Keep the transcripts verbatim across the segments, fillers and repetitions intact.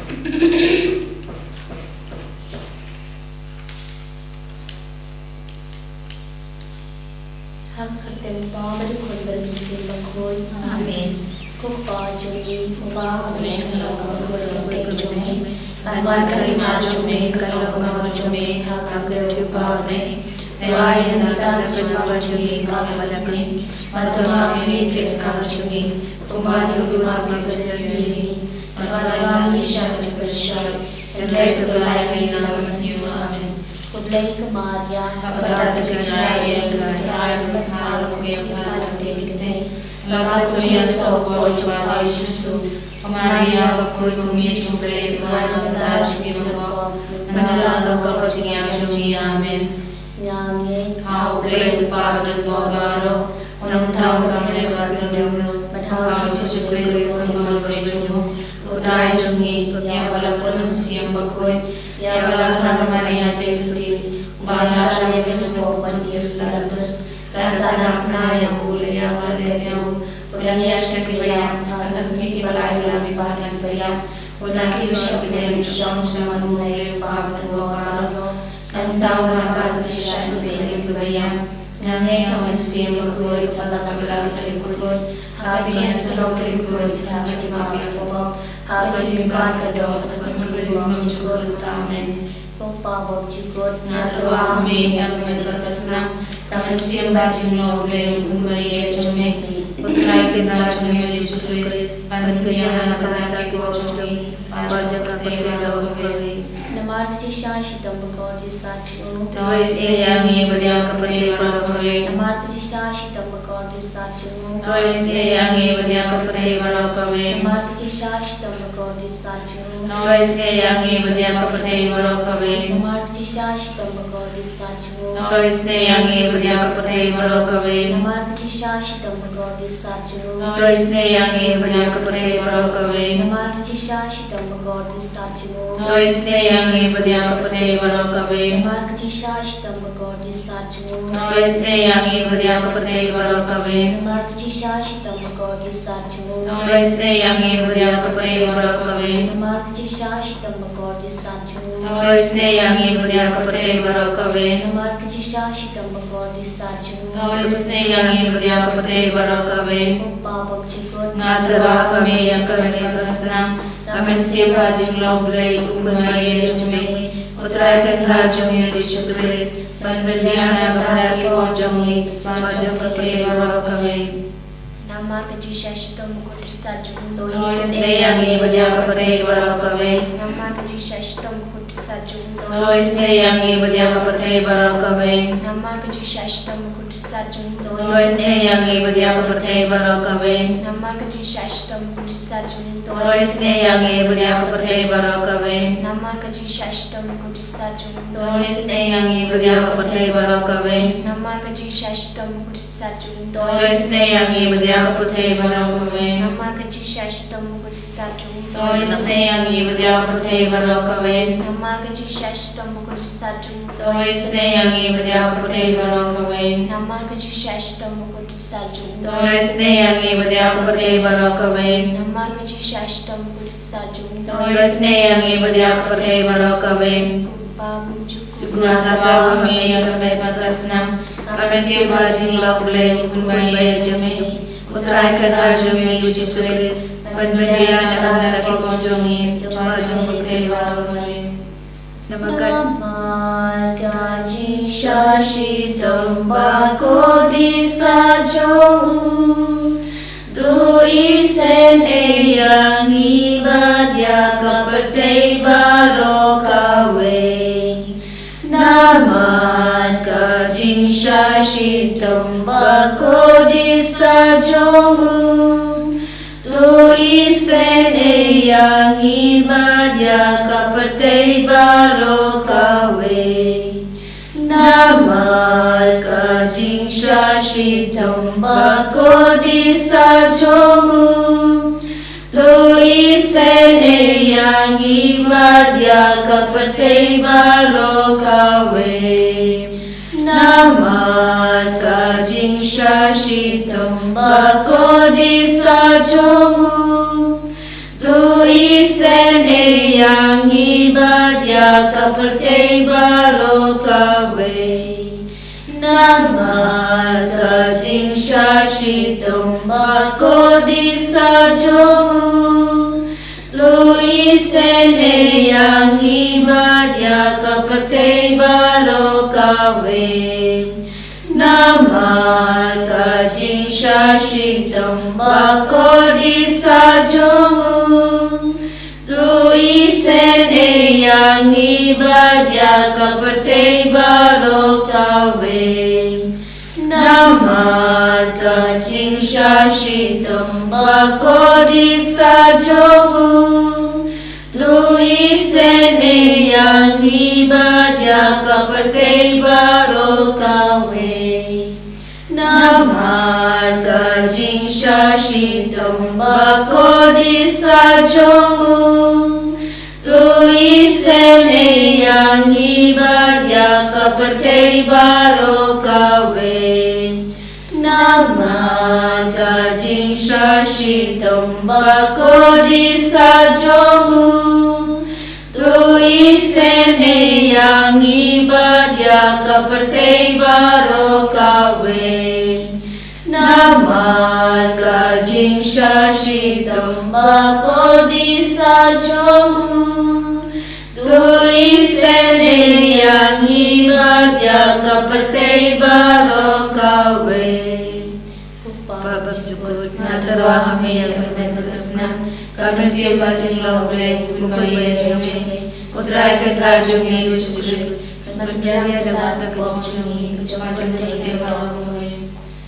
Ha ka kyrteng u Kpa bad u Khun bad u Mynsiem Bakhuid. Amen. Ko Kpa jong ngi uba ha bneng, ka long ka dur ka kyrteng jong me. Ban wan ka hima jong me, kan long ka mon jong me ha ka kyrteng u Kpa ha bneng. Te ai ïa ngi mynta ka jingpynbeit jong ngi ha kane ka sngi. Bad kynmaw ïa ngi ha ka jingpynbeit jong ngi, kumba ngi ruh ngi kynmaw ïa ki jingpynbeit jong ngi. Bad wat la ngi ïa sha ka jingpynshoi, hynrei to pyllait ïa ngi na ka mynsiem. Amen. Khublei ko Maria, ka dap da ka jingaiei, U Trai u don bad phi, ha pdeng ki kynthei bad ka kyrteng u Soh jong U Kpa Jisu. Ko Maria bakhuid, ko Mei jong U Blei, to duwai ïa ngi mynta ki riewpop, mynta ka hora jong ka kut jong ngi. Amen. Nga ngeit ha U Blei U Kpa uba don bor baroh, nangta ha u Kynrad ka Devil, bad ha U Jisu Khrist u Nongpynlong jong u. Ko Trai jong ngi, ïa uba la pun u Mynsiem Bakhuid, ïa uba la kha ka Maria Theisotti, uba la shah ïa ka jingpop u Pontius Pilatus, la sahnarphna ïa u, la ïap bad la leit noh, u dang ïaid sha ka ïap, ha ka sngi kaba lai u la mihpat na ki baïap, u la kiew sha ka ïing, u shong sha ka ïing U Blei U Kpa uba don bor baroh. Nangta un wan pat ban ïaishah bad ki baïap. Nga ngeit ha u Mynsiem Bakhuid, ha ka Balang Katholik bakhuid, ha ka jingïasyllok ki riewkhuid, ha ka jingmap ïa ki pop, ha ka jingmihpat ka doh, ha ka jingim jingkyrkhu. Amen. Ko Kpa uba jukut, nga tyrwa ha me ïa ka met bad ka snam, ka mynsiem bad ka jinglong U Blei, U Kpa ïa jong me. U Trai Kynrad jong me U Jisu Khrist, ban pynbiang na ka bynta ki pop jong ngi, bad jong ka pyrthei baroh kawei. Namar ka jingshisha shitom bakordit sat jong u. To isynei ïa ngi bad ïa ka pyrthei baroh kawei. Namar ka jingshisha shitom bakordit sat jong u. To isynei ïa ngi bad ïa ka pyrthei baroh kawei. Namar ka jingshisha shitom bakordit sat jong u. To isynei ïa ngi bad ïa ka pyrthei baroh kawei. Namar ka jingshisha shitom bakordit sat jong u. To isynei ïa ngi bad ïa ka pyrthei baroh kawei. Namar ka jingshisha shitom bakordit sat jong u. To isynei ïa ngi bad ïa ka pyrthei baroh kawei. Namar ka jingshisha shitom bakordit sat jong u. To isynei ïa ngi bad ïa ka pyrthei baroh kawei. Namar ka jingshisha shitom bakordit sat jong u. To isynei ïa ngi bad ïa ka pyrthei baroh kawei. Namar ka jingshisha shitom bakordit sat jong u. To isynei ïa ngi bad ïa ka pyrthei baroh kawei. Namar ka jingshisha shitom bakordit sat jong u. To isynei ïa ngi bad ïa ka pyrthei baroh kawei. Namar ka jingshisha shitom bakordit sat jong u. To isynei ïa ngi bad ïa ka pyrthei baroh kawei. Ko Kpa uba jukut, nga tyrwa ha me ïa ka met bad ka snam, ka mynsiem bad ka jinglong U Blei, U Kpa ïa jong me. U Trai Kynrad jong me U Jisu Khrist, ban pynbiang na ka bynta ki pop jong ngi, bad jong ka pyrthei baroh kawei. Namar ka jingshisha shitom bakordit sat jong u. To isynei ïa ngi bad ïa ka pyrthei baroh kawei. Namar ka jingshisha shitom bakordit sat jong u. To isynei ïa ngi bad ïa ka pyrthei baroh kawei. Namar ka jingshisha shitom bakordit sat jong u. To isynei ïa ngi bad ïa ka pyrthei baroh kawei. Namar ka jingshisha shitom bakordit sat jong u. To isynei ïa ngi bad ïa ka pyrthei baroh kawei. Namar ka jingshisha shitom bakordit sat jong u. To isynei ïa ngi bad ïa ka pyrthei baroh kawei. Namar ka jingshisha shitom bakordit sat jong u. To isynei ïa ngi bad ïa ka pyrthei baroh kawei. Namar ka jingshisha shitom bakordit sat jong u. To isynei ïa ngi bad ïa ka pyrthei baroh kawei. Namar ka jingshisha shitom bakordit sat jong u. To isynei ïa ngi bad ïa ka pyrthei baroh kawei. Namar ka jingshisha shitom bakordit sat jong u. To isynei ïa ngi bad ïa ka pyrthei baroh kawei. Namar ka jingshisha shitom bakordit sat jong u. To isynei ïa ngi bad ïa ka pyrthei baroh kawei. Ko Kpa uba jukut, nga tyrwa ha me ïa ka met bad ka snam, ka mynsiem bad ka jinglong U Blei, U Kpa ïa jong me. U Trai Kynrad jong me U Jisu Khrist, ban pynbiang na ka bynta ki pop jong ngi, bad jong ka pyrthei baroh kawei. Namar ka, namar ka jingshisha shitom bakordit sat jong u. To isynei ïa ngi bad ïa ka pyrthei baroh kawei. Namar ka jingshisha shitom bakordit sat jong u. To isynei ïa ngi bad ïa ka pyrthei baroh kawei. Namar ka jingshisha shitom bakordit sat jong u. To isynei ïa ngi bad ïa ka pyrthei baroh kawei. Namar ka jingshisha shitom bakordit sat jong u. To isynei ïa ïa ngi bad ïa ka pyrthei baroh kawei. Namar ka jingshah shitom bakordit sah jong u, to isynei ïa ngi bad ïa ka pyrthei baroh kawei. Namar ka jingshah shitom bakordit sah jong u, to isynei ïa ngi bad ïa ka pyrthei baroh kawei. Namar ka jingshah shitom bakordit sah jong u, to isynei ïa ngi bad ïa ka pyrthei baroh kawei. Namar ka jingshah shitom bakordit sah jong u, to isynei ïa ngi bad ïa ka pyrthei baroh kawei. Namar ka jingshah shitom bakordit sah jong u, to isynei ïa ngi bad ïa ka pyrthei baroh kawei. Namar ka jingshah shitom bakordit sah jong u, to isynei ïa ngi bad ïa ka pyrthei baroh kawei. Ko Pa bymjukut, nga tyrwa ha me ïa ka met bad ka snam, ka mynsiem bad jinglong U Blei, u kyrkhu ïa jong me. U Trai Kynrad jong ngi Jisu Khrist, kan pynbiang ïa ka pop jong ngi, jong ka pyrthei baroh kawei.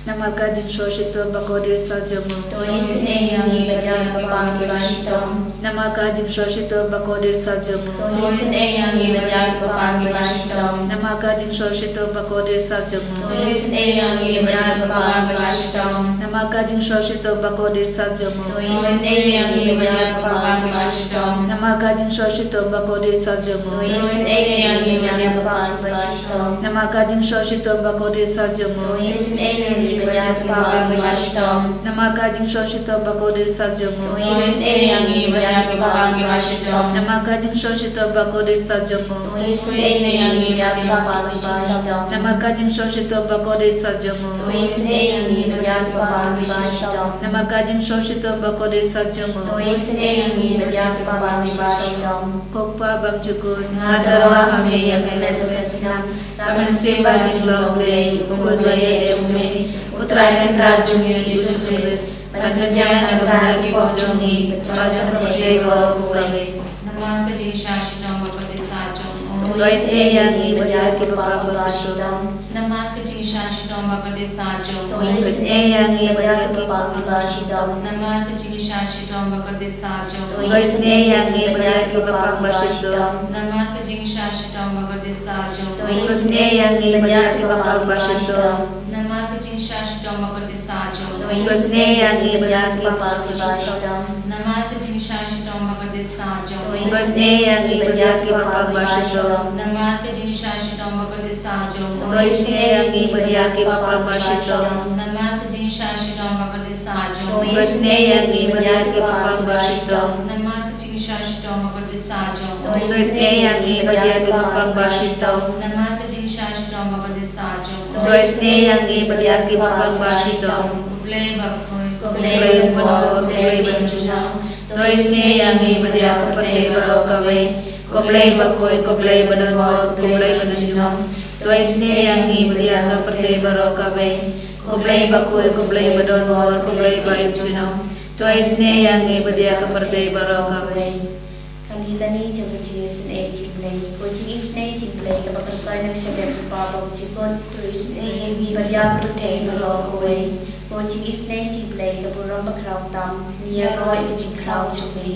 Namar ka jingshoh shitom bakordit sah jong u, to isynei ïa ngi bad ïa ka pop kaba shitom. Namar ka jingshoh shitom bakordit sah jong u, to isynei ïa ngi bad ïa ka pop kaba shitom. Namar ka jingshoh shitom bakordit sah jong u, to isynei ïa ngi bad ïa ka pop kaba shitom. Namar ka jingshoh shitom bakordit sah jong u, to isynei ïa ngi bad ïa ka pop kaba shitom. Namar ka jingshoh shitom bakordit sah jong u, to isynei ïa ngi bad ïa ka pop kaba shitom. Namar ka jingshoh shitom bakordit sah jong u, to isynei ïa ngi bad ïa ka pop kaba shitom. Namar ka jingshoh shitom bakordit sah jong u, to isynei ïa ngi bad ïa ka pop kaba shitom. Namar ka jingshoh shitom bakordit sah jong u, to isynei ïa ngi bad ïa ka pop kaba shitom. Namar ka jingshoh shitom bakordit sah jong u, to isynei ïa ngi bad ïa ka pop kaba shitom. Namar ka jingshoh shitom bakordit sah jong u, to isynei ïa ngi bad ïa ka pop kaba shitom. Ko Pa bymjukut, nga tyrwa ha me ïa ka met bad ka snam, ka mynsiem bad jinglong U Blei, u kyrkhu ïa jong me. U Trai Kynrad jong ngi Jisu Khrist, kan pynbiang ïa ka met bad ka pop jong ngi, jong ka pyrthei baroh kawei. Namar ka jingshoh shitom bakordit sah jong u, to isynei ïa ngi bad ïa ka pop kaba shitom. Namar ka jingshoh shitom bakordit sah jong u, to isynei ïa ngi bad ïa ka pop kaba shitom. Namar ka jingshoh shitom bakordit sah jong u, to isynei ïa ngi bad ïa ka pop kaba shitom. Namar ka jingshoh shitom bakordit sah jong u, to isynei ïa ngi bad ïa ka pop kaba shitom. Namar ka jingshoh shitom bakordit sah jong u, to isynei ïa ngi bad ïa ka pop kaba shitom. Namar ka jingshoh shitom bakordit sah jong u, to isynei ïa ngi bad ïa ka pop kaba shitom. Namar ka jingshoh shitom bakordit sah jong u, to isynei ïa ngi bad ïa ka pop kaba shitom. Namar ka jingshoh shitom bakordit sah jong u, to isynei ïa ngi bad ïa ka pop kaba shitom. Namar ka jingshoh shitom bakordit sah jong u, to isynei ïa ngi bad ïa ka pop kaba shitom. Namar ka jingshoh shitom bakordit sah jong u, to isynei ïa ngi bad ïa ka pop kaba shitom. Ko Blei bakhuid, ko Blei ba donbor, ko Blei ba junom, to isynei ïa ngi bad ïa ka pyrthei baroh kawei. Ko Blei bakhuid, ko Blei ba donbor, ko Blei ba junom, to isynei ïa ngi bad ïa ka pyrthei baroh kawei. Ko Blei bakhuid, ko Blei ba donbor, ko Blei ba junom, to isynei ïa ngi bad ïa ka pyrthei baroh kawei. Ka litani jong ka jingisynei jong U Blei. Ko jingisynei jong U Blei kaba kyrshoi na ka shakri jong U Pa bymjukut, to isynei ïa ngi bad ïa ka pyrthei baroh kawei. Ko jingisynei jong U Blei ka burom bakhraw tam, ngi ïaroh ïa ka jingkhraw jong me.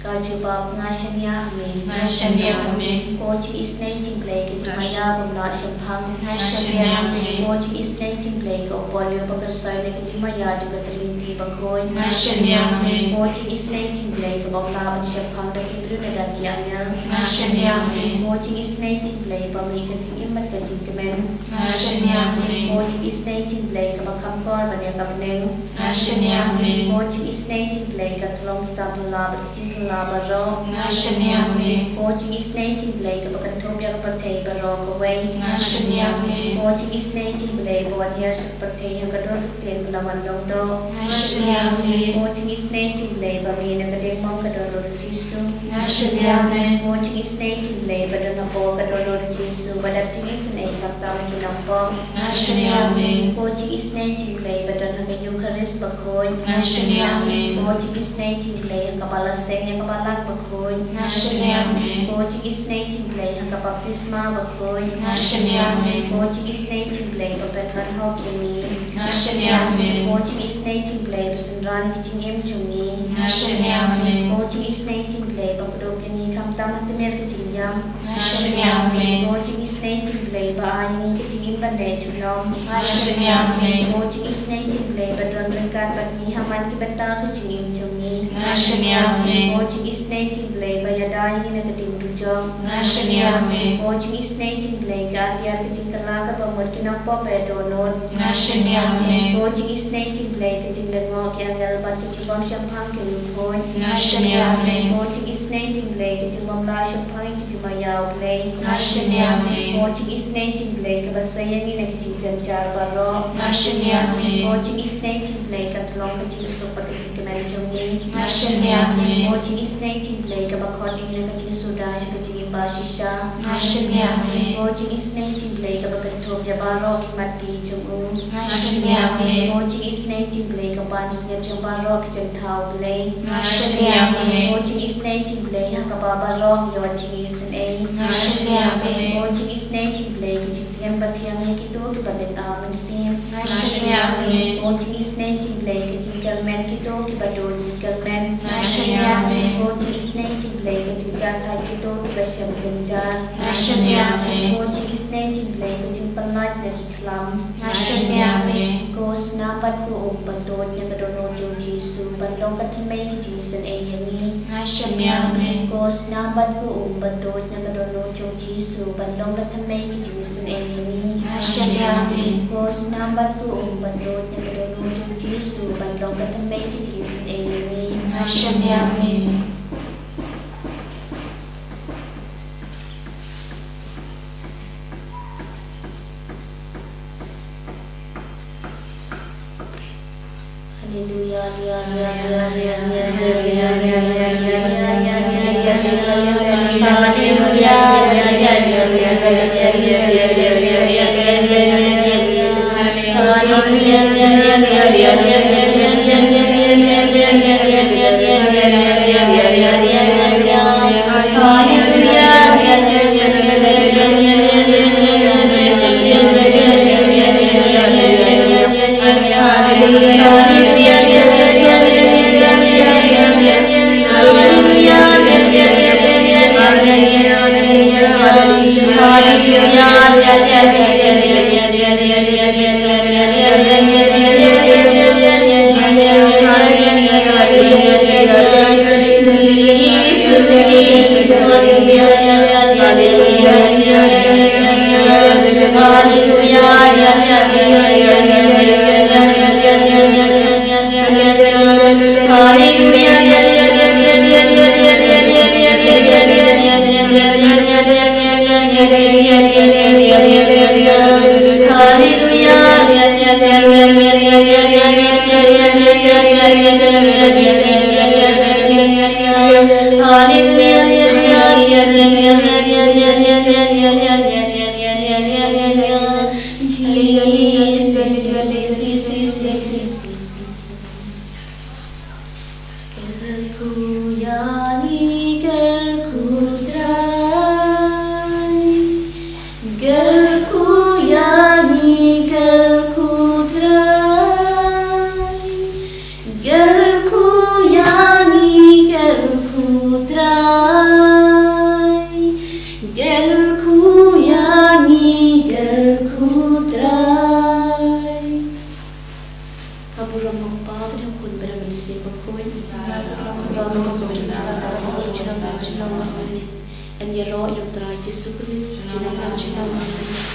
Ka jubab: Nga shaniah ha me. Nga shaniah ha me. Ko jingisynei jong U Blei ka jingmaïa bym lah shemphang. Nga shaniah ha me. Ko jingisynei jong U Blei ka upod lyiur ba kyrshoi na ka jingmaïa jong ka Trinity. Bakhuid. Nga shaniah me. Ko jingisynei jong U Blei kaba la ban shemphang da ki briew ne da ki angel. Nga shaniah me. Ko jingisynei jong U Blei ba mih ka jingim bad ka jingkmen. Nga shaniah me. Ko jingisynei jong U Blei kaba kham kor ban ïa ka bneng. Nga shaniah me. Ko jingisynei jong U Blei ka tyllong ki kam phylla bad ki jingphylla baroh. Nga shaniah me. Ko jingisynei jong U Blei kaba kynthup ïa ka pyrthei baroh kawei. Nga shaniah me. Ko jingisynei jong U Blei ba wan hiar sha ka pyrthei ha ka dur ka ktien ba la wan long doh. Nga shaniah me. Ko jingisynei jong U Blei ba mih na ka diengphna ka dohnud U Jisu. Nga shaniah me. Ko jingisynei jong U Blei ba don hapoh ka dohnud U Jisu ba dap jingisynei khamtam ki nongpop. Nga shaniah me. Ko jingisynei jong U Blei ba don ha ka Eukharist bakhuid. Nga shaniah me. Ko jingisynei jong U Blei ha kaba la seng ïa ka balang bakhuid. Nga shaniah me. Ko jingisynei jong U Blei ha ka baptisma bakhuid. Nga shaniah me. Ko jingisynei jong U Blei ba pynwanhok ïa ngi. Nga shaniah me. Ko jingisynei jong U Blei ba synran ïa ki jingim jong ngi. Nga shaniah me. Ko jingisynei jong U Blei ba kdup ïa ngi khamtam ha tmier ka jingïap. Nga shaniah me. Ko jingisynei jong U Blei ba ai ïa ngi ka jingim ban leh junom. Nga shaniah me. Ko jingisynei jong U Blei ba don ryngkat bad ngi ha man ki bynta ka jingim jong ngi. Nga shaniah me. Ko jingisynei jong U Blei ba ïada ïa ngi na ka ding dujok. Nga shaniah me. Ko jingisynei jong U Blei ka atiar ka jingkylla kaba mut ki nongpop ba dohnud. Nga shaniah me. Ko jingisynei jong U Blei ka jinglyngngoh ki angel bad ka jingbym shemphang ki riewkhuid. Nga shaniah me. Ko jingisynei jong U Blei ka jingbym lah shemphang ïa ki jingmaïa U Blei. Nga shaniah me. Ko jingisynei jong U Blei kaba sei ïa ngi na ki jingjynjar baroh. Nga shaniah me. Ko jingisynei jong U Blei ka tyllong ka jingsuk bad ka jingkmen jong ngi. Nga shaniah me. Ko jingisynei jong U Blei kaba khot ïa ngi na ka jingsuda sha ka jingim bashisha. Nga shaniah me. Ko jingisynei jong U Blei kaba kynthup ïa baroh ki mat ki jong u. Nga shaniah me. Ko jingisynei jong U Blei ka pansngiat jong baroh ki jingthaw Blei. Nga shaniah me. Ko jingisynei jong U Blei ha kaba baroh ngi ïoh jingisynei. Nga shaniah me. Ko jingisynei jong U Blei ka jingthiang ba thiang ïa kito kiba leit ar mynsiem. Nga shaniah me. Ko jingisynei jong U Blei ka jingkyrmen kito kiba duh jingkyrmen. Nga shaniah me. Ko jingisynei jong U Blei ka jingjahthait kito kiba shem jynjar. Nga shaniah me. Ko jingisynei jong U Blei ka jingpynlait na ki khlam. Nga shaniah me. Ko snam bad ko um ba tuid na ka dohnud jong U Jisu ban long ka thymmei ka jingisynei ïa ngi. Nga shaniah me. Ko snam bad ko um ba tuid na ka dohnud jong U Jisu ban long ka thymmei ka jingisynei ïa ngi. Nga shaniah me. Ko snam bad ko um ba tuid na ka dohnud jong U Jisu ban long ka thymmei ka jingisynei ïa ngi. Nga shaniah me. Kyrkhu ïa ngi, kyrkhu Trai. Kyrkhu ïa ngi, kyrkhu Trai. Kyrkhu ïa ngi, kyrkhu Trai. Kyrkhu ïa ngi, kyrkhu Trai. Ka burom u Kpa, bad u Khuid, nga ka long kaba bun ka jong ka, ka long ka jong ka, ka long ka. Yn ïaroh ïa U Trai Jisu Khrist, ka long ka jong ka.